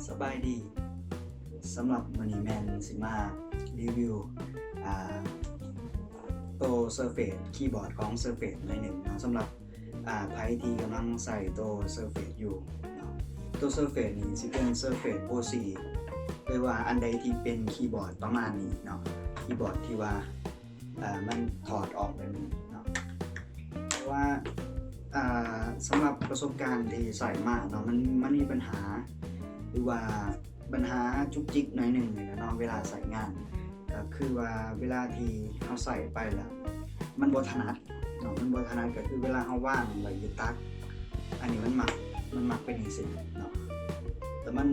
ສະບາຍດີ. ສຳລັບມື້ນີ້ແມ່ນຊິມາຣີວິວ ອ່າ ໂຕເຊີເຟດ ຄີບອດຂອງເຊີເຟດໜ້ອຍໜຶ່ງເນາະ. ສຳລັບ ອ່າ ໃຜທີ່ກຳລັງໃຊ້ໂຕເຊີເຟດຢູ່ເນາະ, ໂຕເຊີເຟດນີ້ຊິເປັນເຊີເຟດໂປຣສີ່ ຫຼືວ່າອັນໃດທີ່ເປັນຄີບອດປະມານນີ້ເນາະ, ຄີບອດທີ່ວ່າ ອ່າ ມັນຖອດອອກແບບນີ້ເນາະ. ເພາະວ່າ ອ່າ ສຳລັບປະສົບການທີ່ໃຊ້ມາເນາະ ມັນ ມັນມີບັນຫາ ຫຼືວ່າບັນຫາຈຸກຈິກໜ້ອຍໜຶ່ງນີ້ແຫຼະເນາະ ເວລາໃຊ້ງານ. ກໍຄືວ່າເວລາທີ່ເຮົາໃຊ້ໄປແລ້ວ ມັນບໍ່ຖະໜັດເນາະ, ມັນບໍ່ຖະໜັດ ກໍຄືເວລາເຮົາວາງໄວ້ຢູ່ຕັກ ອັນນີ້ມັນມັກ ມັນມັກເປັນຈັ່ງຊີ້ເນາະ. ແຕ່ມັນ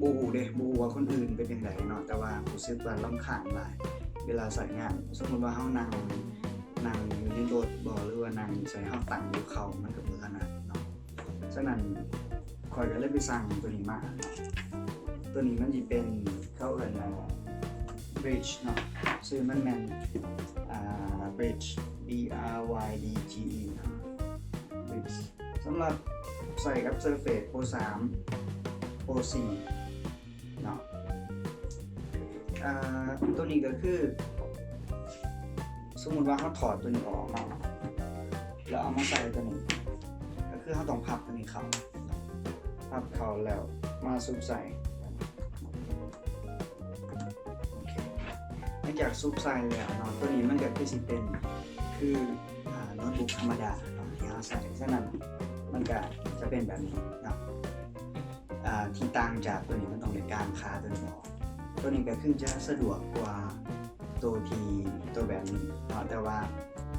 ບໍ່ຮູ້ເດ້ ບໍ່ຮູ້ວ່າຄົນອື່ນເປັນຈັ່ງໃດເນາະ, ແຕ່ວ່າຮູ້ສຶກວ່າລຳຄານຫຼາຍເວລາໃຊ້ງານ. ສົມມຸດວ່າເຮົານັ່ງ ນັ່ງຢູ່ໃນລົດບໍ ຫຼືວ່ານັ່ງໃສ່ ເຮົາຕັ້ງຢູ່ເຂົ້າ ມັນກໍບໍ່ຖະໜັດເນາະ. ສະນັ້ນຂ້ອຍກໍເລີຍໄປສັ່ງໂຕນີ້ມາເນາະ. ໂຕນີ້ມັນຊິເປັນ ເຂົາເອີ້ນວ່າ Brydge ເນາະ, ຊື່ມັນແມ່ນ ອ່າ Brydge B R Y D G E ເນາະ Brydge ສຳລັບໃຊ້ກັບເຊີເຟດໂປຣສາມ ໂປຣສີ່ເນາະ. ອ່າ ໂຕນີ້ກໍຄື ສົມມຸດວ່າເຮົາຖອດໂຕນີ້ອອກເນາະ ແລ້ວເອົາມາໃສ່ໂຕນີ້ ກໍຄືເຮົາຕ້ອງພັບໂຕນີ້ເຂົ້າ ພັບເຂົ້າແລ້ວມາຊຸບໃສ່. ໂອເຄ ຫຼັງຈາກຊຸບໃສ່ແລ້ວເນາະ ໂຕນີ້ມັນກໍຄືຊິເປັນ ຄື ອ່າ ໂນ້ດບຸກທຳມະດາເນາະ ທີ່ເຮົາໃຊ້. ສະນັ້ນມັນກໍຈະເປັນແບບນີ້ເນາະ. ອ່າ ທີ່ຕ່າງຈາກໂຕນີ້ ມັນຕ້ອງໄດ້ກາງຂາໂຕນີ້ອອກ. ໂຕນີ້ກໍຄືຈະສະດວກກວ່າໂຕທີ່ ໂຕແບບນີ້ເນາະ, ແຕ່ວ່າ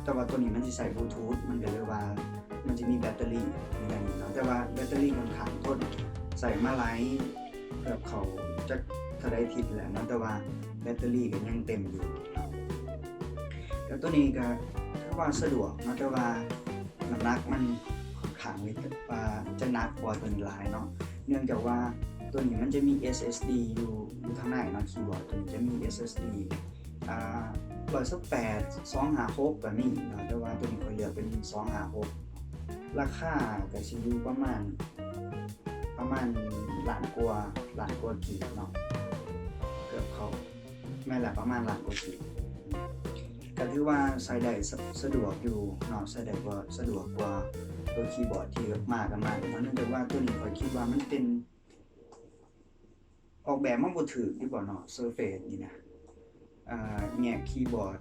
ແຕ່ວ່າໂຕນີ້ມັນຊິໃຊ້ບລູທູດ ມັນກໍເລີຍວ່າມັນຊິມີແບັດເຕີຣີຢູ່ໃນນີ້ເນາະ, ແຕ່ວ່າແບັດເຕີຣີຂ້ອນຂ້າງທົນ ໃຊ້ມາຫຼາຍ ເກືອບເຂົ້າຈັກເທົ່າໃດທິດແລ້ວເນາະ, ແຕ່ວ່າແບັດເຕີຣີກໍຍັງເຕັມຢູ່ເນາະ. ແລ້ວໂຕນີ້ກໍຖືວ່າສະດວກເນາະ, ແຕ່ວ່ານ້ຳໜັກມັນຂ້ອນຂ້າງທີ່ວ່າຈະໜັກກວ່າໂຕນີ້ຫຼາຍເນາະ, ເນື່ອງຈາກວ່າໂຕນີ້ມັນຈະມີ ເອສ ເອສ ດີ ຢູ່ ຢູ່ທາງໃນເນາະ, ຄີບອດໂຕນີ້ຈະມີ ເອສ ເອສ ດີ ອ່າ ຮ້ອຍຊາວແປດ ສອງຫ້າຫົກກໍມີເນາະ, ແຕ່ວ່າໂຕນີ້ຂ້ອຍເລືອກເປັນ ສອງຫ້າຫົກ. ລາຄາກໍຊິຢູ່ປະມານ ປະມານລ້ານກວ່າ ລ້ານກວ່າກີບເນາະ, ເກືອບເຂົ້າ ແມ່ນລະ ປະມານລ້ານກວ່າກີບ. ກໍຖືວ່າໃຊ້ໄດ້ ສະ ສະດວກຢູ່ເນາະ, ໃຊ້ໄດ້ກວ່າ ສະດວກກວ່າໂຕຄີບອດທີ່ມາກັບມັນເນາະ, ເນື່ອງຈາກວ່າໂຕນີ້ຂ້ອຍຄິດວ່າມັນເປັນ ອອກແບບມາບໍ່ຖືກຢູ່ບໍ່ເນາະ ເຊີເຟດນີ້ນະ. ເອີ ແຍກຄີບອດ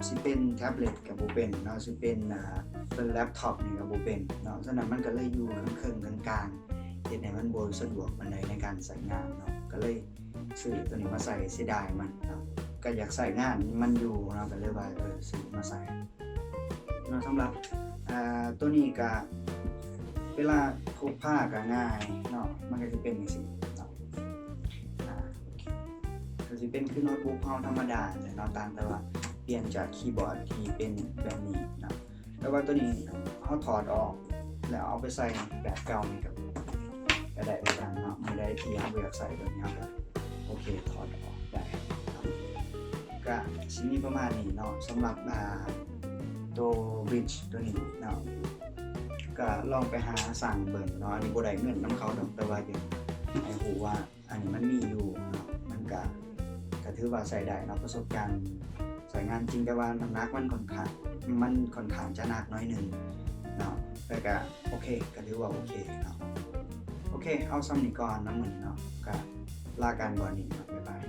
ຊິເປັນແທັບເລັດກໍບໍ່ເປັນເນາະ, ຊິເປັນ ອ່າ ເປັນແລັບທັອບນີ້ກໍບໍ່ເປັນເນາະ, ສະນັ້ນມັນກໍເລີຍຢູ່ເຄິ່ງໆ ກາງໆ ເຮັດໃຫ້ມັນບໍ່ສະດວກປານໃດໃນການໃຊ້ງານເນາະ, ກໍເລີຍຊື້ໂຕນີ້ມາໃສ່ ເສຍດາຍມັນເນາະ, ກໍຢາກໃຊ້ງານມັນຢູ່ເນາະ, ກໍເລີຍວ່າ ເອີ ຊື້ມາໃສ່ເນາະ. ສຳລັບ ອ່າ ໂຕນີ້ກໍເວລາພົກພາກໍງ່າຍເນາະ, ມັນກໍຊິເປັນຈັ່ງຊີ້ເນາະ. ອ່າ ໂອເຄ ກໍຊິເປັນຄືໂນ້ດບຸກເຮົາທຳມະດາແຫຼະເນາະ, ຕ່າງແຕ່ວ່າປ່ຽນຈາກຄີບອດທີ່ເປັນແບບນີ້ເນາະ, ແຕ່ວ່າໂຕນີ້ເຮົາຖອດອອກແລ້ວເອົາໄປໃສ່ແບບເກົ່ານີ້ກໍ ກໍໄດ້ຄືກັນເນາະ. ມື້ໃດທີ່ເຮົາບໍ່ຢາກໃສ່ໂຕນີ້ ເຮົາກໍ ໂອເຄ ຖອດອອກໄດ້ເນາະ. ກໍຊິມີປະມານນີ້ເນາະ ສຳລັບ ອ່າ ໂຕ Brydge ໂຕນີ້ເນາະ, ກໍລອງໄປຫາສັ່ງເບິ່ງເນາະ. ອັນນີ້ບໍ່ໄດ້ເງິນນຳເຂົາດອກ, ແຕ່ວ່າຢາກໃຫ້ຮູ້ວ່າ ອັນນີ້ມັນມີຢູ່ເນາະ, ມັນກະ ກະຖືວ່າໃຊ້ໄດ້ເນາະ. ປະສົບການໃຊ້ງານຈິງ ແຕ່ວ່ານ້ຳໜັກມັນຂ້ອນຂ້າງ ມັນຂ້ອນຂ້າງຈະໜັກໜ້ອຍໜຶ່ງເນາະ, ແຕ່ກະໂອເຄ ກະຖືວ່າໂອເຄເນາະ. ໂອເຄ ເອົາສ່ຳນີ້ກ່ອນນະມື້ນີ້ເນາະ, ກະລາກັນບ່ອນນີ້ເນາະ, ບາຍບາຍ.